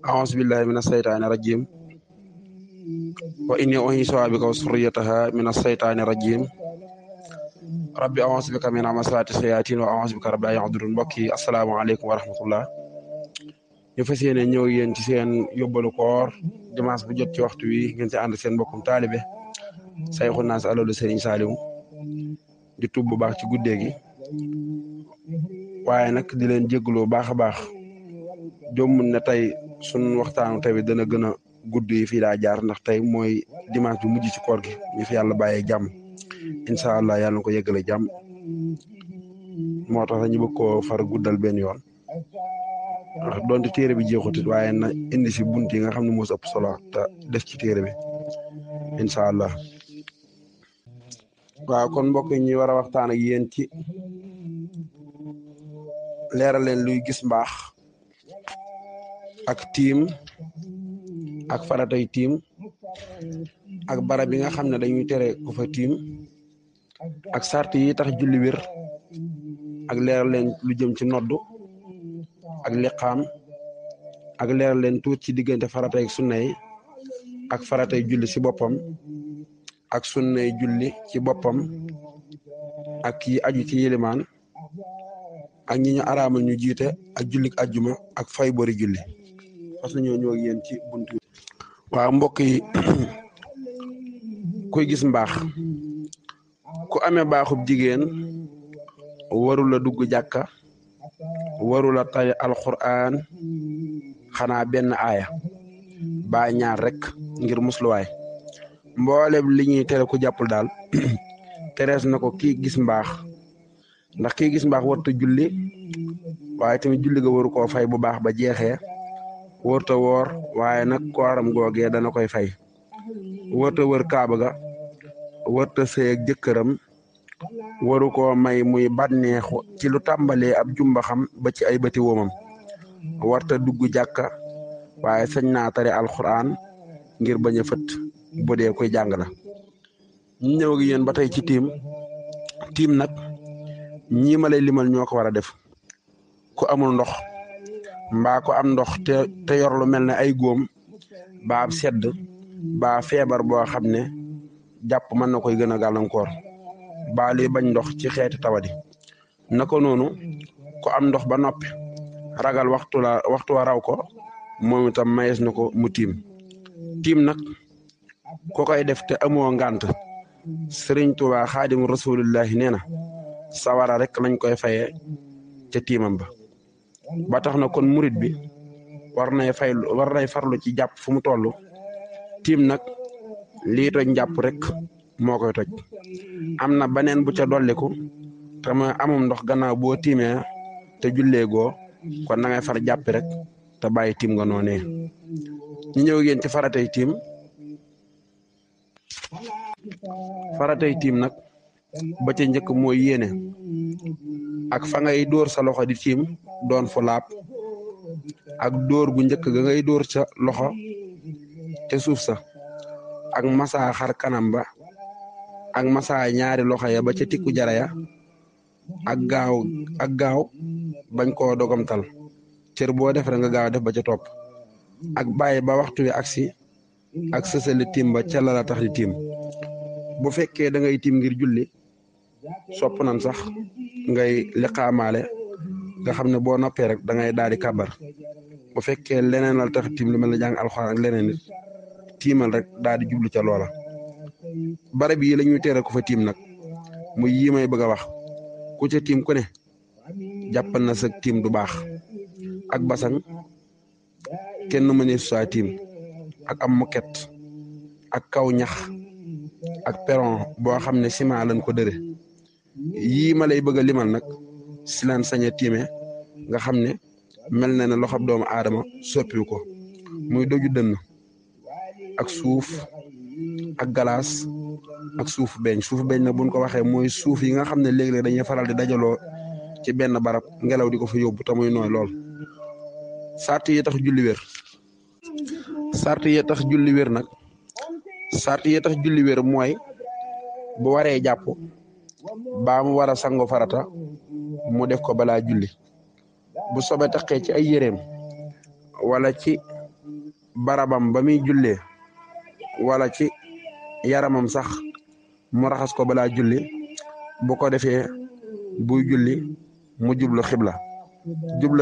أعوذ بالله من الشيطان الرجيم وإني أعيذها بك وذريتها من الشيطان الرجيم rabbi a'uuzu bika min hamazaati shayaatiin wa a'uuzu bika rabbi an yahduruun. mbokk yi asalaamaaleykum wa rahmatullah. ñu fas yéene ñëw yéen ci seen yóbbalu koor dimanche bu jot ci waxtu wi ngeen ci ànd seen mbokkum taalibe Sayxu Naas Alalu Serigne Saliou di tub bu baax ci guddee gi waaye nag di leen jégalu baax a baax jommul ne tey sunu waxtaanu tey dana gën a gudd yi fii daa jaar ndax tey mooy dimanche bi mujj ci koor gi ñu fi yàlla bàyyee jàmm incha allah yàlla na ko yëggale jàmm moo tax ñu bëgg koo far guddal benn yoon ndax donte téere bi jeexutit waaye na indi si bunt yi nga xam ne moo ëpp solo te def ci téere bi incha allah. waaw kon mbokk yi ñuy war a waxtaan ak yéen ci leeral leen luy gis mbaax ak tiim ak faratay tiim ak barab yi nga xam ne dañuy tere ku fa tiim ak sart yi tax julli wér ak leeral leen lu jëm ci noddu ak liqaam ak leeral leen tuut ci diggante faratay ak sunna yi ak faratay julli ci boppam ak sunnay julli ci boppam ak yi aju ci yilimaan ak ñi ñu araamal ñu jiite ak jullik ajjuma ak fay bori julli parce que ñoo ñëw ak yéen ci buntu. waaw mbokk yi kuy gis mbaax ku amee baaxub jigéen warula dugg jàkka warula tari alquran xanaa benn aaya ba ñaar rek ngir musluwaay mboolem li ñuy tere ku jàppul daal terees na ko kii gis mbaax ndax kii gis mbaax warta julli waaye tamit julli ga waru koo fay bu baax ba jeexee warta woor waaye nag kooram googee dana koy fay warta wër kaaba ga warta sëy ak jëkkëram waru koo may muy bànneexu ci lu tàmbalee ab jumbaxam ba ci ay bëti woomam warta dugg jàkka waaye sañ naa tari alquran ngir bañ a fët bu dee koy jàng la. ñu ñëw ak yéen ba tey ci tiim nag ñii ma lay limal ñoo ko war a def ku amul ndox mbaa ko am ndox te yor lu mel ne ay góom baa ab sedd baa feebar boo xam ne jàpp mën na koy gën a gàllankoor baa luy bañ ndox ci xeeti tawadi naka noonu ku am ndox ba noppi ragal waxtu wa raw ko moom itam mayees na ko mu tiim nag ko koy def te amoo ngànt Sëriñ Tuubaa Xaadimu Rasuulullaahi nee na sawara rek lañ koy fayee ca tiimam ba tax na kon murit bi war nay farlu ci jàpp fu mu toll tiim nag lii toj njàpp rek moo koy toj am na beneen bu ca dolliku te mooy amum ndox gannaaw boo tiimee te jullee goo kon na ngay far jàppi rek te bàyyi tiim nga noonee ñu ñëw yéen ci faratay tiim nag ba ca njëkk mooy yéene ak fa ngay dóor sa loxo di tiim doon fu laab ak dóor gu njëkk ga ngay dóor sa loxo te suuf sa ak masa xar kanam ba ak masa ñaari loxo ya ba ca tikku jara ya ak gaaw bañ koo dogamtal cër boo def rek nga gaaw def ba ca topp ak bàyyi ba waxtu wi agsi ak sësali tiim ba ca la tax di tiim bu fekkee da ngay tiim ngir julli sopp nan sax ngay liqaamaale nga xam ne boo noppee rek da ngay daal di kàbbar bu fekkee leneen la tax tiim lu mel ne jàng alxuraan ak leneen nit tiimal rek daal di jublu ca loola. barab yi la ñuy tere ku fa tiim nag muy yi may bëgg a wax ku ca tiim ku ne jàppal na sa tiim du baax ak basang kenn mënee saa tiim ak am moket ak kaw ñax ak peron boo xam ne ciment lañ ko dëre yii ma lay bëgg a limal nag si laan sañ a tiime nga xam ne mel na ne loxob doomu aadama soppiwu ko muy doju dënn ak suuf ak galaas ak suuf beñ nag buñ ko waxee mooy suuf yi nga xam ne léeg-léeg dañuy faral di dajaloo ci benn barab ngelaw di ko fa yóbbu te muy nooy lool. sart yi tax julli wér nag sart yi tax julli wér mooy bu waree jàpp baa mu war a sango farata mu def ko balaa julli bu sobe taqee ci ay yéreem wala ci barabam ba muy jullee wala ci yaramam sax mu raxas ko balaa julli bu ko defee buy julli mu jublu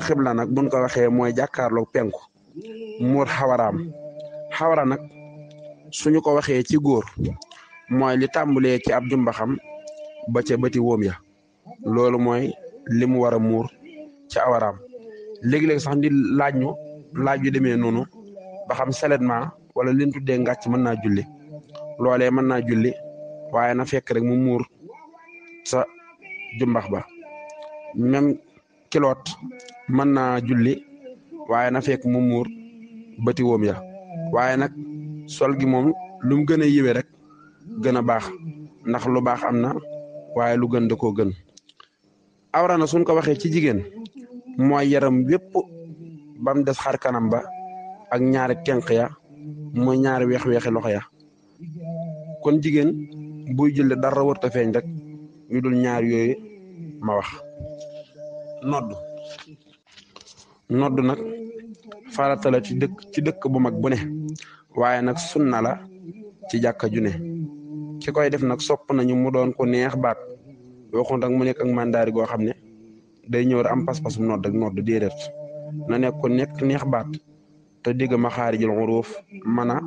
xibla nag buñ ko waxee mooy jàkkaarloog penku muur xawara nag suñu ko waxee ci góor mooy li tàmbulee ci ab jumbaxam ba ca bëti wóom ya loolu mooy li mu war a muur ci awaraam léegi-léegi sax ndi laaj yu demee noonu ba xam seulement wala liñ tuddee ngàcc mën naa julli loolee mën naa julli waaye na fekk rek mu muur sa jumbax ba même kiloot mën naa julli waaye na fekk mu muur bëti wóom ya waaye nag sol gi moom lu mu gën a yiwe rek gën a baax ndax lu baax am na waaye lu gën da koo gën awra na suñ ko waxee ci jigéen mooy yaram wépp bam des xar kanam ba ak ñaari tenq ya mooy ñaari weex-weexi loxo ya kon jigéen buy julli dara wërta feeñ rek ñu dul ñaar yooyu ma wax nodd nag farata la ci dëkk bu mag bu ne waaye nag sunna la ci jàkka ju ne ki koy def nag sopp nañu mu doon ko neex baat waxun rek mu nekk ak mandaari goo xam ne day ñëw am pas-pasum nodd ak nodd déedéet na nekk ko neex baat te digg maxaarijul xuruuf mën a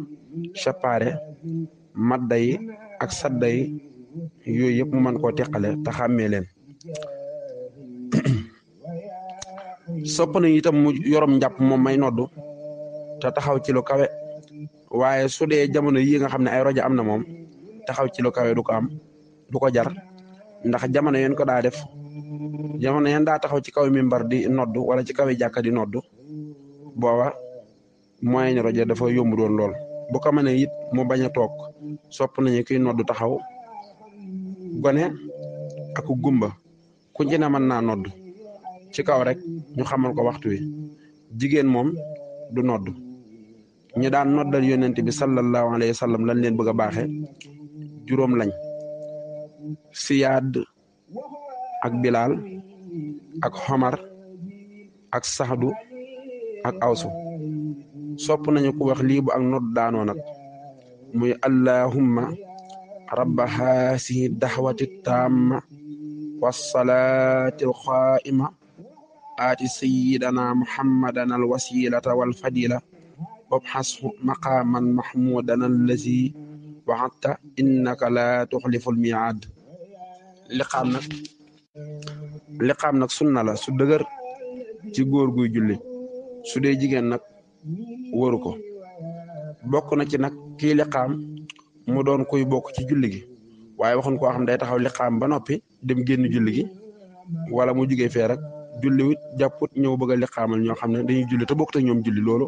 séparé madda yi ak sadda yi yooyu yëpp mu mën koo teqale te xàmmee leen sopp nañu itam mu yorom njàpp moom may noddu te taxaw ci lu kawe waaye su dee jamono yi nga xam ne ay roja am na moom taxaw ci lu kawe du ko jar ndax jamono yeen ko daa def jamono yeen daa taxaw ci kaw mimbar di noddu wala ci kaw jàkka di noddu booba moyen roja dafa yomb doon lool bu ko mënee it mu bañ a toog sopp nañu kiy noddu taxaw gone ak gumba ku ci ne mën naa noddu ci kaw rek ñu xamal ko waxtu wi jigéen moom du noddu ñu daan noddal yonent bi sallallahu alayhi wa sallam lañ leen bëgg a baaxe juróom lañ siyaad ak bilal ak xomar ak saxdu ak awsu sopp nañu ko wax lii bu ak nodd daanoo nag muy allahumma rabba haasihi daxwati taamma wassalaati alqaa'ima aati sayyidana muhammadan alwasilata walfadila wabxashu maqaaman mahmuudan allazi waxatta innaka laa tuxlifu almiicaad liqaam nag sunna la su dëgër ci góor guy julli su dee jigéen nag waru ko bokk na ci nag kii liqaam mu doon kuy bokk ci julli gi waaye waxuñ koo xam day taxaw liqaam ba noppi dem génn julli gi wala mu jugee fee rek julliwut jàpput ñëw bëgg a liqaamal ñoo xam ne dañuy julli te bokk te ñoom julli loolu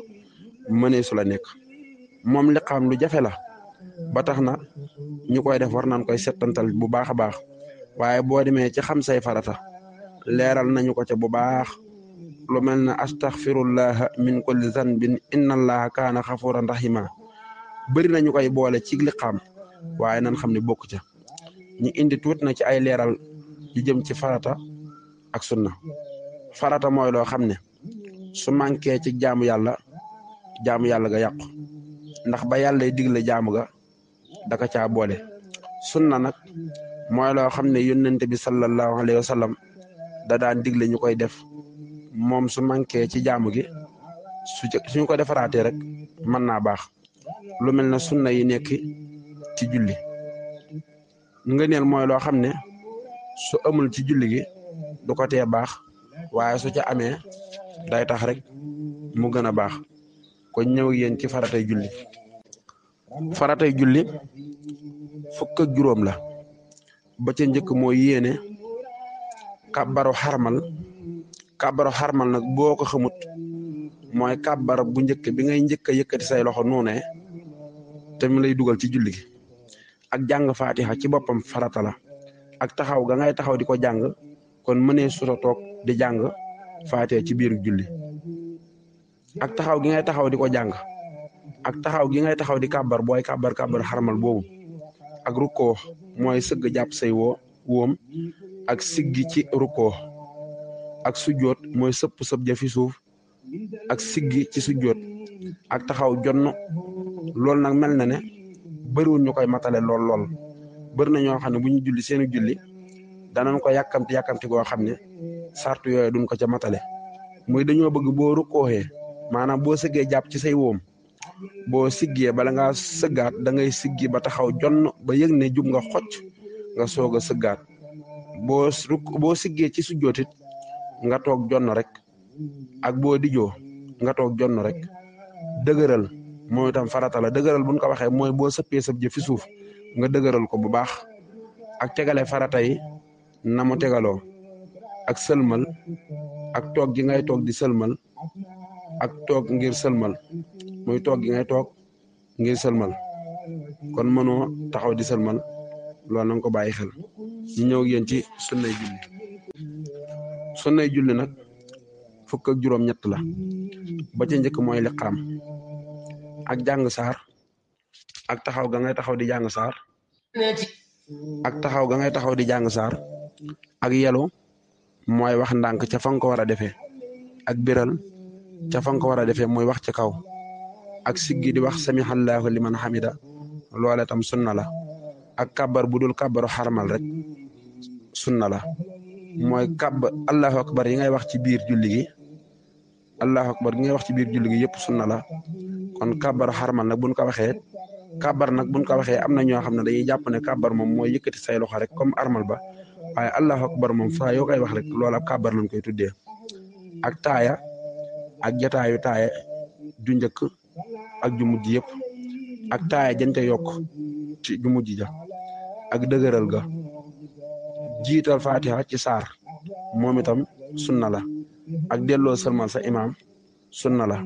mënee su la nekk moom liqaam lu jafe la ba tax na ñu koy def war nañ koy settantal bu baax a baax waaye boo demee ci xam say farata leeral nañu ko ca bu baax lu mel na astaghfirullaha min kulli zanbin inna allaha kaana xafuran rahima bëri nañu koy boole ci liqaam waaye nan xam ne bokk ca ñu indi tuut na ci ay leeral yu jëm ci farata ak sunna farata mooy loo xam ne su manqué ci jaamu yàlla ga yàqu ndax ba yàlla lay digle jaamu ga daka caa boole sunna nag mooy loo xam ne yónnente bi sallallahu alayhi wa sallam da daan digle ñu koy def moom su manqué ci jaamu gi suñu ko defaraatee rek mën naa baax lu mel na sunna yi nekk ci julli ngëneel mooy loo xam ne su amul ci julli gi du ko tee baax waaye su ca amee day tax rek mu gën a baax kon ñëw yéen ci faratay julli fukk ak juróom la ba ca njëkk mooy yéene kàbbaru xarmal nag boo ko xamut mooy kàbbar bu njëkk bi ngay njëkk a yëkkati say loxo noonee te mu lay dugal ci julli gi ak jàng faatixa ci boppam farata la ak taxaw ga ngay taxaw di ko jàng kon mënee suta toog di jàng faatixa ci biiru julli ak taxaw gi ngay taxaw di ko jàng ak taxaw gi ngay taxaw di kàbbar booy kàbbar xarmal boobu ak rukkoo mooy sëgg jàpp say woom ak siggi ci rukkoo ak sujjoot mooy sëpp sëb ja fi suuf ak siggi ci sujjoot ak taxaw jonn loolu nag mel na ne bëriwul ñu koy matale lool bëri na ñoo xam ne bu ñu julli seeni julli danañ ko yàkkamti goo xam ne sartu yooyu duñ ko ca matale muy dañoo bëgg boo rukkooxee maanaam boo sëggee jàpp ci say woom boo siggee bala ngaa sëggaat da ngay siggi ba taxaw jonn ba yëg ne jub nga xocc nga soog a sëggaat boo siggee ci sujjootit nga toog jonn rek ak boo dijoo nga toog jonn rek dëgëral mooy itam farata la dëgëral buñ ko waxee mooy boo sëppee sëb jë fi suuf nga dëgëral ko bu baax ak tegale farata yi na mu tegaloo ak sëlmal ak toog gi ngay toog di sëlmal ak toog ngir sëlmal muy toog gi ngay toog ngir sëlmal kon mënoo taxaw di sëlmal loolu na nga ko bàyyi xel ñu ñëw yéen ci sunnay julli nag fukk ak juróom-ñett la ba ca njëkk mooy liqaam ak jàng saar ak taxaw ga ngay taxaw di jàng saar ak taxaw ga ngay taxaw di jàng saar ak yelu mooy wax ndànk ca fa nga ko war a defee ak biral ca fa nga ko war a defee mooy wax ca kaw ak siggi di wax samihallaahu liman hamida loole tam sunna la ak kàbbar bu dul kàbbaru xarmal rek sunna la mooy allahu akbar yi ngay wax ci biir julli gi allahu akbar yi ngay wax ci biir julli gi yëpp sunna la kon kàbbaru xarmal nag buñ ko waxee kàbbar nag buñ ko waxee am na ñoo xam ne dañuy jàpp ne kàbbar moom mooy yëkkati say loxo rek comme armal ba waaye allahu akbar moom saa yoo koy wax rek loolu ab kàbbar lañ koy tuddee ak taaya ak jataayu taaya ju njëkk ak ju mujj yëpp ak taaya jante yokk ci ju mujj ja ak dëgëral ga jiital fatiha ci saar moom itam sunna la ak delloo sëlmal sa imaam sunna la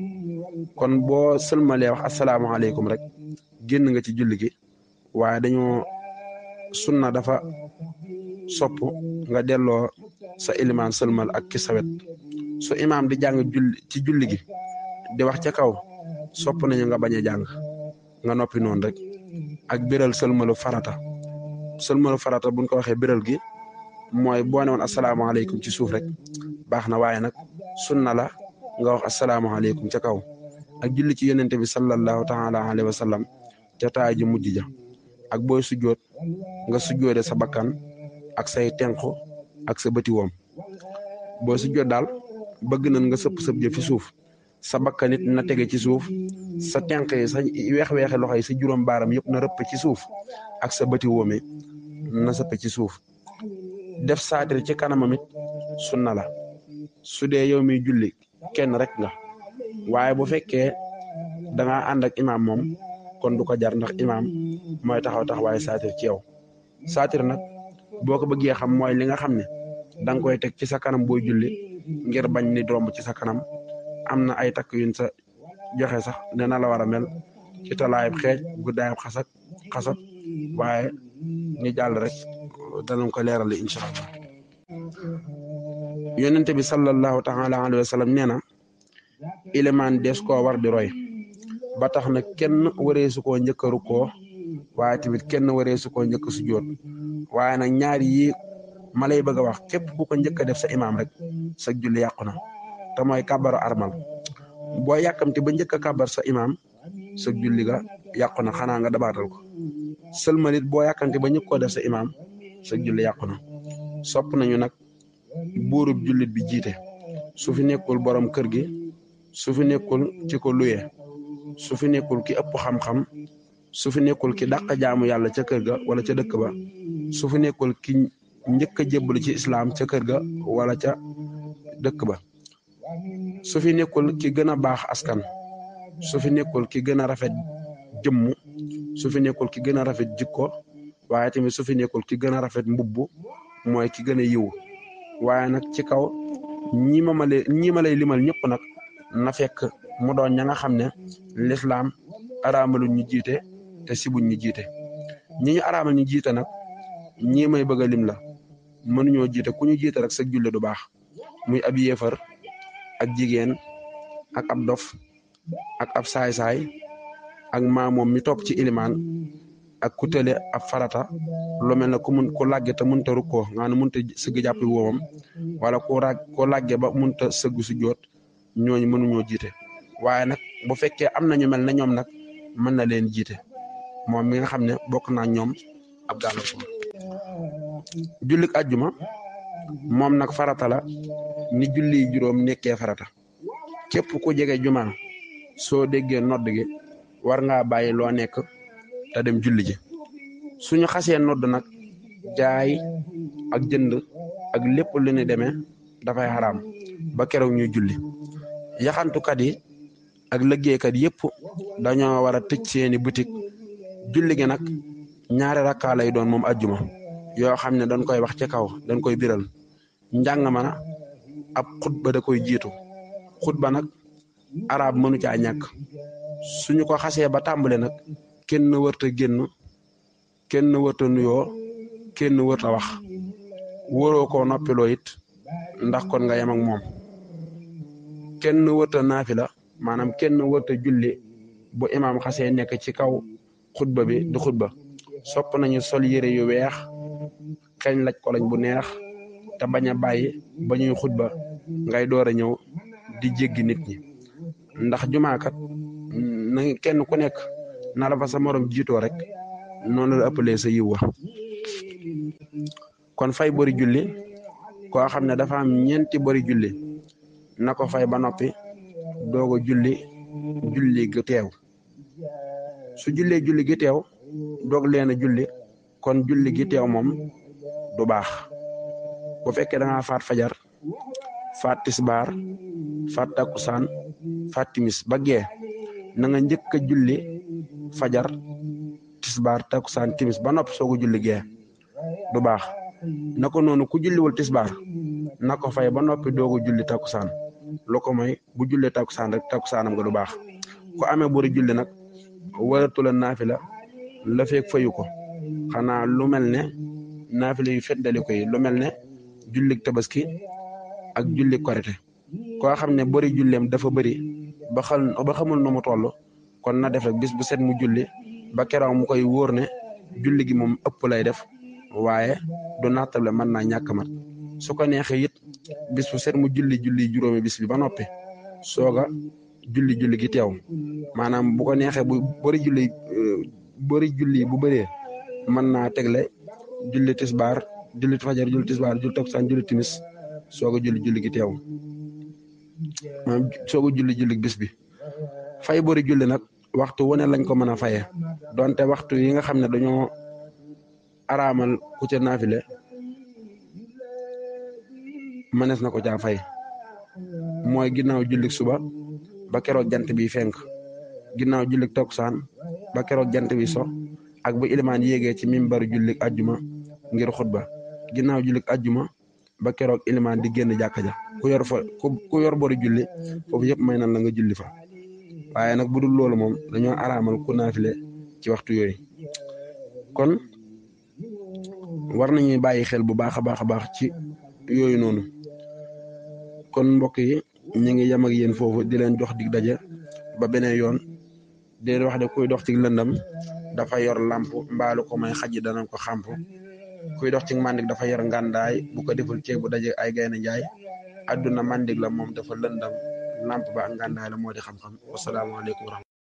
kon boo sëlmalee wax asalaamaaleykum rek génn nga ci julli gi waaye dañoo sunna dafa sopp nga delloo sa ilimaan sëlmal ak ki sawet su imaam di jàng ci julli gi di wax ca kaw sopp nañu nga bañ a jàng nga noppi noonu rek ak biral sëlmalu farata buñ ko waxee biral gi mooy boo ne woon asalaamaaleykum ci suuf rek baax na waaye nag sunna la nga wax asalaamaaleykum ca kaw ak julli ci yonente bi sallallahu taala alayhi wa sallam ca taay ji mujj ja ak booy sujjoot nga sujjoode sa bakkan ak say tenqu ak sa bëti woom boo sujjoot daal bëgg nañ nga sëpp jë fi suuf sa bakkan it na tege ci suuf sa tenq yi sa weex-weexi loxo yi sa juróom baaram yëpp na rëpp ci suuf ak sa bëti woome na sëpp ci suuf def saatir ci kanamam it sunna la su dee yow mi julli kenn rek nga waaye bu fekkee da nga ànd ak imaam moom kon du ko jar ndax imaam mooy taxawaay saatir ci yow saatir nag boo ko bëggee xam mooy li nga xam ne da nga koy teg ci sa kanam booy julli ngir bañ ni romb ci sa kanam am na ay takk yuñ sa joxe sax ne na la war a mel ci talaayab xeej guddaayab xasab waaye ñu jàll rek danañ ko leerali incha allah yonente bi sallallahu taala alayhi wa sallam nee na ilimaan des koo war di roy ba tax na kenn wareesu koo njëkk a rukkoo waaye tamit kenn wareesu koo njëkk a sujjoot waaye nag ñaari yi ma lay bëgg a wax képp ku ko njëkk a def sa imaam rek sa julli yàqu na te mooy kàbbaru armal boo yàkkamti ba njëkk a kàbbar sa imaam sa julli ga yàqu na xanaa nga dabaatal ko sëlmalit boo yàkkamti ba njëkk koo def sa imaam sa julli yàqu na sopp nañu nag buurub jullit bi jiite su fi nekkul borom kër gi su fi nekkul ci ko luye su fi nekkul ki ëpp xam-xam su fi nekkul ki dàq jaamu yàlla ca kër ga wala ca dëkk ba su fi nekkul ki njëkk a jébbalu ci islaam ca kër ga wala ca dëkk ba su fi nekkul ki gën a baax askan su fi nekkul ki gën a rafet jëmm su fi nekkul ki gën a rafet jikko waaye tamit su fi nekkul ki gën a rafet mbubb mooy ki gën a yiw waaye nag ci kaw ñi ma lay limal ñëpp nag na fekk mu doon ña nga xam ne lislaam araamalu ñu jiite te sibuñ ñu jiite ñi ñu araamal ñu jiite nag ñii may bëgg a lim la mënuñoo jiite ku ñu jiite rek sa julli du baax muy ab yéefar ak jigéen ak ab dof ak ab saay-saay ak maamoom mi topp ci ilimaan ak ku tële ab farata lu mel ne ku làgge te mënta rukkoo nga ne mënta sëgg jàpp woomam wala ku làgge ba mënta sëgg su joot ñooñu mënuñoo jiite waaye nag bu fekkee am na ñu mel ne ñoom nag mën na leen jiite moom mi nga xam ne bokk naa ñoom ab gàllankoor. jullik àjjuma moom nag farata la ni julli juróom nekkee farata képp ku jege juma soo déggee nodd gi war ngaa bàyyi loo nekk te dem julli ji suñu xasee nodd nag jaay ak jënd ak lépp lu ne demee dafay xaraam ba keroog ñuy julli yaxantukat yi ak liggéeykat yépp dañoo war a tëj seeni boutique julli gi nag ñaari rakkaa lay doon moom àjjuma yoo xam ne dañ koy wax ci kaw dañ koy biral njàng ma na ab xutba da koy jiitu xutba nag arab mënu caa ñàkk suñu ko xasee ba tàmbale nag kenn wërta génn kenn wërta nuyoo kenn wërta wax wóoroo koo noppiloo it ndax kon nga yem ak moom kenn wërta naafila maanaam kenn wërta julli bu imaam xasee nekk ci kaw xutba bi di xutba sopp nañu sol yére yu weex xeeñ laj ko lañ bu neex te bañ a bàyyi ba ñuy xutba ngay door a ñëw di jéggi nit ñi ndax jumaakat na kenn ku nekk na la fa sa morom jiitoo rek noonu la ëppalee sa yiw wa kon fay bori julli koo xam ne dafa am ñeenti bori julli na ko fay ba noppi doogo julli gi teew su jullee julli gi teew doog leen a julli kon julli gi teew moom du baax bu fekkee da ngaa faat fajar faat tisbaar faat takkusaan faat timis ba gee na nga njëkk a julli fajar tisbaar takkusaan timis ba noppi soogu julli gee du baax na ko noonu ku julliwul tisbaar na ko fay ba noppi doogu julli takkusaan lu ko mooy bu jullee takkusaan rek takkusaanam nga du baax ku amee bori julli nag waratu la naafila la fekk fayu ko xanaa lu mel ne naafila yu feddali ko yi lu mel ne jullik tabaski ak jullik korite koo xam ne bori julleem dafa bëri ba xamul nu mu toll kon na def rek bis bu set mu julli ba keroog mu koy wóor ne julli gi moom ëpp lay def waaye du nattable mën naa ñàkk mat su ko neexee it bis bu set mu julli juróomi bis bi ba noppi sooga julli gi teew maanaam bu ko neexee bu bëri julli bu bëree mën naa tegle julli tisbaar julli fajar julli tisbaar julli takkusaan julli timis sooga julli gi teew maanaam sooga julli bis bi fay bëri julli nag waxtu wu ne lañ ko mën a faye donte waxtu yi nga xam ne dañoo araamal ku ca naafile mënees na ko caa fay mooy ginnaaw jullik suba ba keroog jant bi fenk ginnaaw jullik takkusaan ba keroog jant bi so ak bu ilimaan yéegee ci mimbaru jullik ajjuma ngir xutba ginnaaw jullik ajjuma ba keroog ilimaan di génn jàkka ja ku yor bori julli foofu yëpp may nan la nga julli fa waaye nag bu dul loolu moom dañoo araamal ku naafile ci waxtu yooyu kon war nañuy bàyyi xel bu baax a baax ci yooyu noonu kon mbokk yi ñu ngi yem ak yéen foofu di leen jox dig daje ba beneen yoon di leen wax de kuy dox ci lëndam dafa yor làmp mbaalu ko may xaj danañ ko xàmp kuy dox ci mandik dafa yor ngàndaay bu ko deful ceeb bu daje ay gaynde njaay àdduna mandik la moom dafa lëndam làmp ba ak ngàndaay la moo di xam-xam wasalaamaaleykum